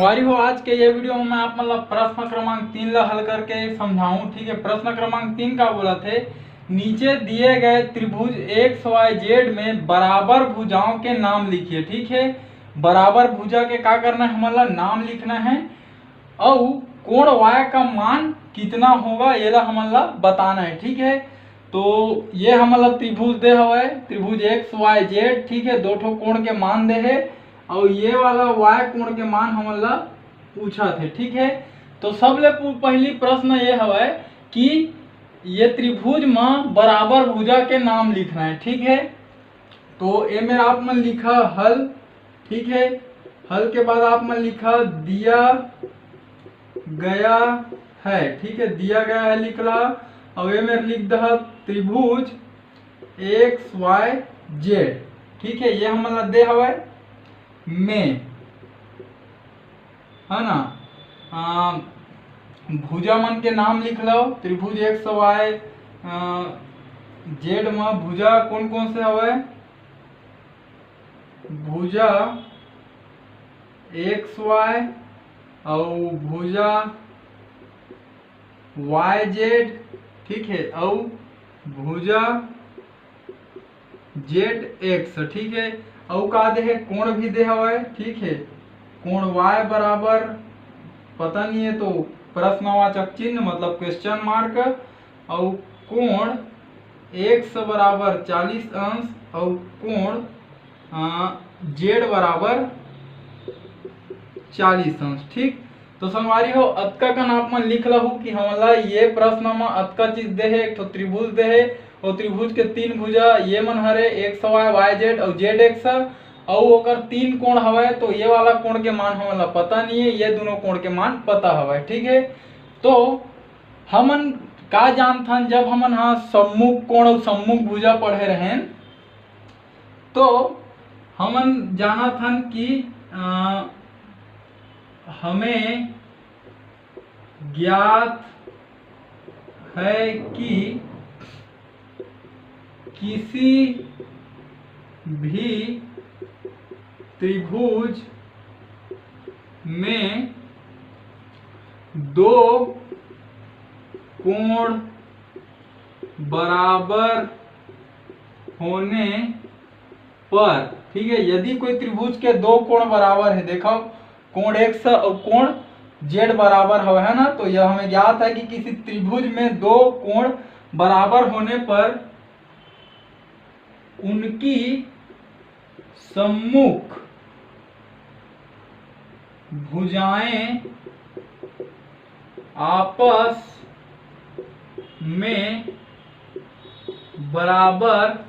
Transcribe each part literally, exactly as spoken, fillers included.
संगवारी हो, आज के ये वीडियो में मैं आप मन ला प्रश्न क्रमांक तीन ला हल करके समझाऊं। ठीक है, प्रश्न क्रमांक तीन का बोलथे, नीचे दिए गए त्रिभुज एक्स वाई जेड में बराबर भुजाओं के नाम लिखिए। ठीक है, बराबर भुजा के का करना है, हमन ला नाम लिखना है, अउ कोण वाय का मान कितना होगा, येला हमन ला बताना है। ठीक है, तो ये हमन ला त्रिभुज दे हवय, त्रिभुज एक्स वाई जेड। ठीक है, दो ठो कोण के मान दे हे, अउ ये वाला वाय कोण के मान हमन ला पूछत हे। ठीक है, तो सबले पु-, पहली प्रश्न ये हवय कि ये त्रिभुज म बराबर भुजा के नाम लिखना है। ठीक है, तो ए मेर आप मन लिखा हल। ठीक है, हल के बाद आप मन लिखा दिया गया है। ठीक है, दिया गया है लिख ला, अउ ए मेर लिख दहा त्रिभुज एक्स वाई जेड। ठीक है, ये हमन ला दे हवय में, है ना। आ, भुजा मन के नाम लिख लो, त्रिभुज एक्स वाई जेड म भुजा कौन कौन से हवय? भुजा एक्स वाई अउ भुजा वाई जेड। ठीक है, अउ भुजा जेड एक्स। ठीक है, अउ का दे हे, कोण भी दे हवय। ठीक है, कोण वाय बराबर पता नहीं है, तो प्रश्नवाचक चिन्ह मतलब क्वेश्चन मार्क, अउ कोण एक्स बराबर चालीस अंश अउ कोण जेड बराबर चालीस अंश। ठीक, तो संगवारी हो, अतका कन आप मन लिख लहू कि हमला ये प्रश्न म अतका चीज दे हे, एक ठो त्रिभुज दे हे, और त्रिभुज के तीन भुजा ये मन हरे, एक्स वाई, वाई जेड और जेड एक्स, और ओकर तीन कोण हवय, तो ये वाला कोण के मान हमन ला पता नहीं है, ये दोनों कोण के मान पता हवय। ठीक है, तो हमन का जानथन, जब हमन हा सम्मुख कोण और सम्मुख भुजा पढ़े रहेन, तो हमन जानत हन कि अ, हमें ज्ञात है कि किसी भी त्रिभुज में दो कोण बराबर होने पर, ठीक है, यदि कोई त्रिभुज के दो कोण बराबर है, देखो, कोण एक्स और कोण जेड बराबर हवे, है ना, तो यह हमें ज्ञात है कि किसी त्रिभुज में दो कोण बराबर होने पर उनकी सम्मुख भुजाएं आपस में बराबर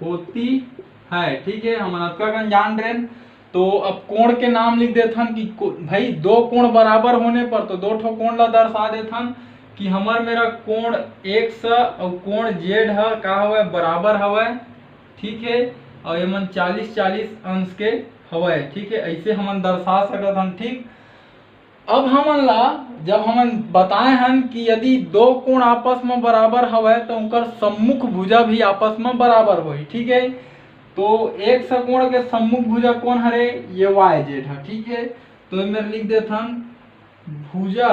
होती है। ठीक है, हमन अतका कन जान रेन। तो अब कोण के नाम लिख देथन कि को-, भाई, दो कोण बराबर होने पर तो दो ठो कोण ला दर्शा देथन कि हमर मेरा कोण एक्स और कोण जेड ह का हवय, बराबर हवय। ठीक है, और ये मन चालीस चालीस अंश के हवय। ठीक है, ऐसे हमन दर्शा सकत हन। ठीक, अब हमन ला, जब हमन बताए हन कि यदि दो कोण आपस में बराबर हवय, तो उनकर सम्मुख भुजा भी आपस में बराबर होही। ठीक है, तो एक्स कोण के सम्मुख भुजा कौन हरे? ये वाई जेड है। ठीक है, तो एमे लिख देथन भुजा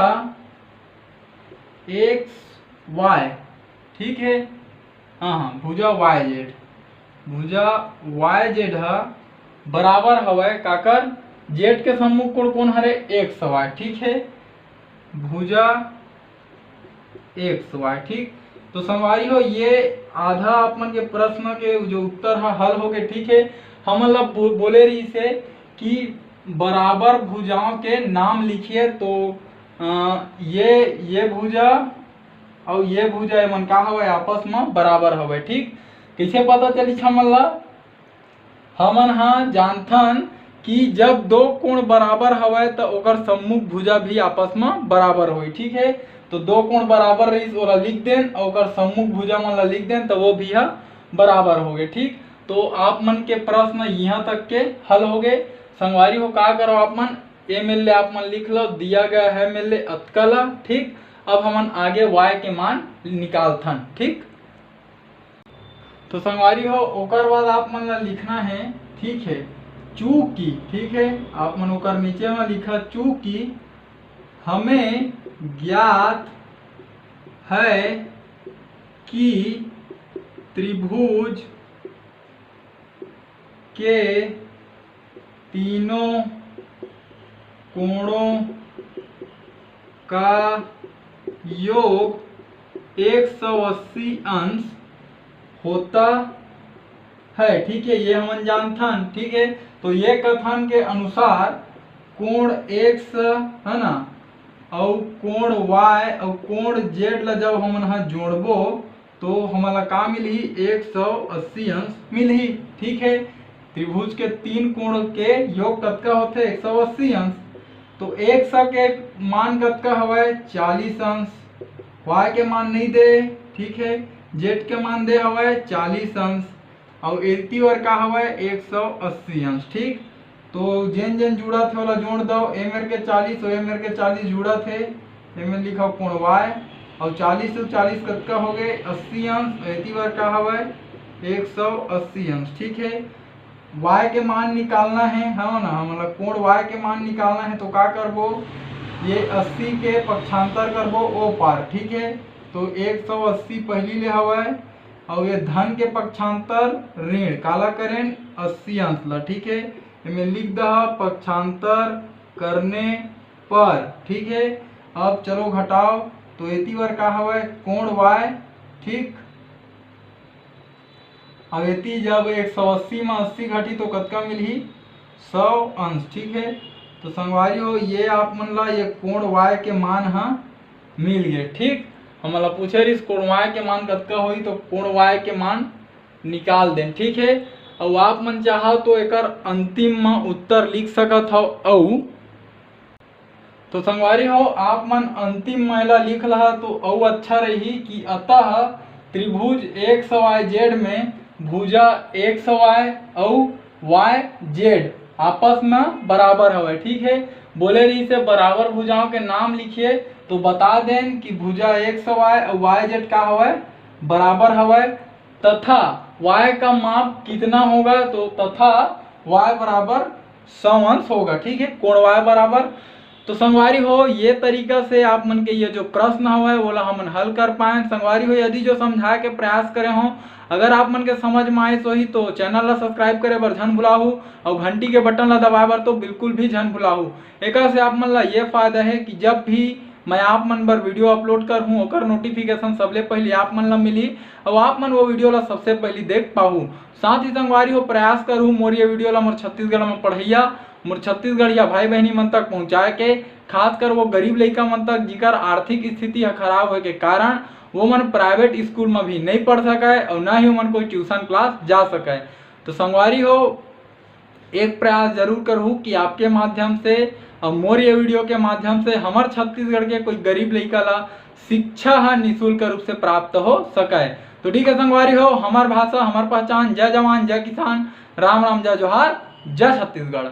एक्स वाई। ठीक है, हाँ हाँ, भुजा वाई जेड, भुजा वाई जेड ह बराबर हवय काकर? जेड के सम्मुख कोण कोन हरे? X Y. ठीक है, भुजा एक्स वाई। ठीक, तो संगवारी हो, ये आधा आप मन के प्रश्न के जो उत्तर ह हल हो गए। ठीक है, हमन ला बो-, बोले रहिस हे कि बराबर भुजाओं के नाम लिखिए, तो अ, ये ये भुजा और ये भुजा, ये मन का हवय? आपस में बराबर हवय। ठीक, कैसे पता चलिस हमन ला? हमन हा जानथन कि जब दो कोण बराबर हवय, त ओकर सम्मुख भुजा भी आपस में बराबर होही। ठीक है, तो दो कोण बराबर रहिस, ओला लिख देन, और ओकर सम्मुख भुजा मन ला लिख देन, त वो भी हा बराबर हो गए। ठीक, तो आप मन के प्रश्न यहाँ तक के हल हो गए। संगवारी हो, का करो आप मन, एमे ले आप मन लिख लो, दिया गया है एमे ले अतका ला। ठीक, अब हमन आगे वाई के मान निकालथन। ठीक, तो संगवारी हो, ओकर बाद आप मन ला लिखना है, ठीक है, चूंकि, ठीक है, आप मन ओकर नीचे में लिखा, चूंकि हमें ज्ञात है कि त्रिभुज के तीनों कोणों का योग एक सौ अस्सी अंश होता है। ठीक है, ये हमन जानथन। ठीक है, तो ये कथन के अनुसार कोण एक्स है ना, अउ कोण वाई अउ कोण जेड ला जब हमन ह जोड़बो, तो हमन ला का मिलही? एक सौ अस्सी अंश मिलही। ठीक है, त्रिभुज के तीन कोण के योग कतका होथे? एक सौ अस्सी अंश। तो एक्स के मान कतका हवय? चालीस अंश। वाई के मान नहीं दे, ठीक है, जेड के मान दे हवय चालीस अंश, अउ एती बर का हवय? एक सौ अस्सी अंश। ठीक, तो जेन जेन जुड़त हे ओला जोड़ दव, ए मेर के चालीस अउ ए मेर के चालीस जुड़त हे, ए मेर लिखव कोण वाई, अउ चालीस अउ चालीस कतका हो गए? अस्सी अंश, अउ एती बर का हवय? एक सौ अस्सी अंश। ठीक है, वाई के मान निकालना है, है ना, हमन ला कोण वाई के मान निकालना है, तो का करबो? ये अस्सी के पक्षांतर करबो ओ पार। ठीक है, तो एक सौ अस्सी पहली ले हवय, अउ ये धन के पक्षांतर ऋण, काला करेन? अस्सी अंश ला। ठीक है, एमे लिख दहा पक्षांतर करने पर। ठीक है, अब चलो घटाओ, तो एती बर का हवय? कोण वाई। ठीक, अब एती जब एक सौ अस्सी में अस्सी घटी तो कतका मिलही? सौ अंश। ठीक है, तो संगवारी हो, ये आप मन ला ये कोण वाई के मान ह मिल गए। ठीक, हमन ला पूछे रिहिस कोण वाई के मान कतका होही, तो कोण वाई के मान निकाल देन। ठीक है, अउ आप मन चाहो तो एकर अंतिम म उत्तर लिख सकत हव। अउ तो संगवारी हो, आप मन अंतिम म एला लिख लहा तो अउ अच्छा रही कि अतः त्रिभुज एक्स वाई जेड में भुजा एक्स वाई अउ वाई जेड आपस में बराबर हवय। ठीक है, बोले रहिस हे बराबर भुजाओं के नाम लिखिए, तो बता देन कि भुजा एक्स वाई अउ वाई जेड का हवय? बराबर हवय। तथा वाई का माप कितना होगा? तो तथा वाई बराबर सौ अंश होगा। ठीक है, कोण वाई बराबर। तो संगवारी हो, ये तरीका से आप मन के ये जो प्रश्न हवय, वोला हमन हल कर पाएन। संगवारी हो, यदि जो समझाए के प्रयास करे हो, अगर आप मन के समझ में आइस होही, तो चैनल ला सब्सक्राइब करे बर झन भुलाहू, अउ घंटी के बटन ला दबाए बर तो बिल्कुल भी झन भुलाहू। एकर से आप मन ला ये फायदा है कि जब भी मैं आप मन बर वीडियो अपलोड करहूँ, ओकर नोटिफिकेशन सबले पहले आप मन ला मिलही, अउ आप मन वो वीडियो ला सबसे पहले देख पाहू। साथ ही संगवारी हो, प्रयास करहूँ मोर ये वीडियो ला मोर छत्तीसगढ़ में पढ़ैया, मोर छत्तीसगढ़िया भाई बहनी मन तक पहुँचाए के, खासकर वो गरीब लइका मन तक, जिकर आर्थिक स्थिति ह खराब होए के कारण वो मन प्राइवेट स्कूल में भी नहीं पढ़ सके और ना ही ओमन कोई ट्यूशन क्लास जा सके। तो संगवारी हो, एक प्रयास जरूर करहू कि आपके माध्यम से और मोर ये वीडियो के माध्यम से हमर छत्तीसगढ़ के कोई गरीब लइका ला शिक्षा ह निशुल्क रूप से प्राप्त हो सके। तो ठीक है संगवारी हो, हमर भाषा, हमर पहचान। जय जवान, जय किसान, राम राम, जय जोहार, जय छत्तीसगढ़।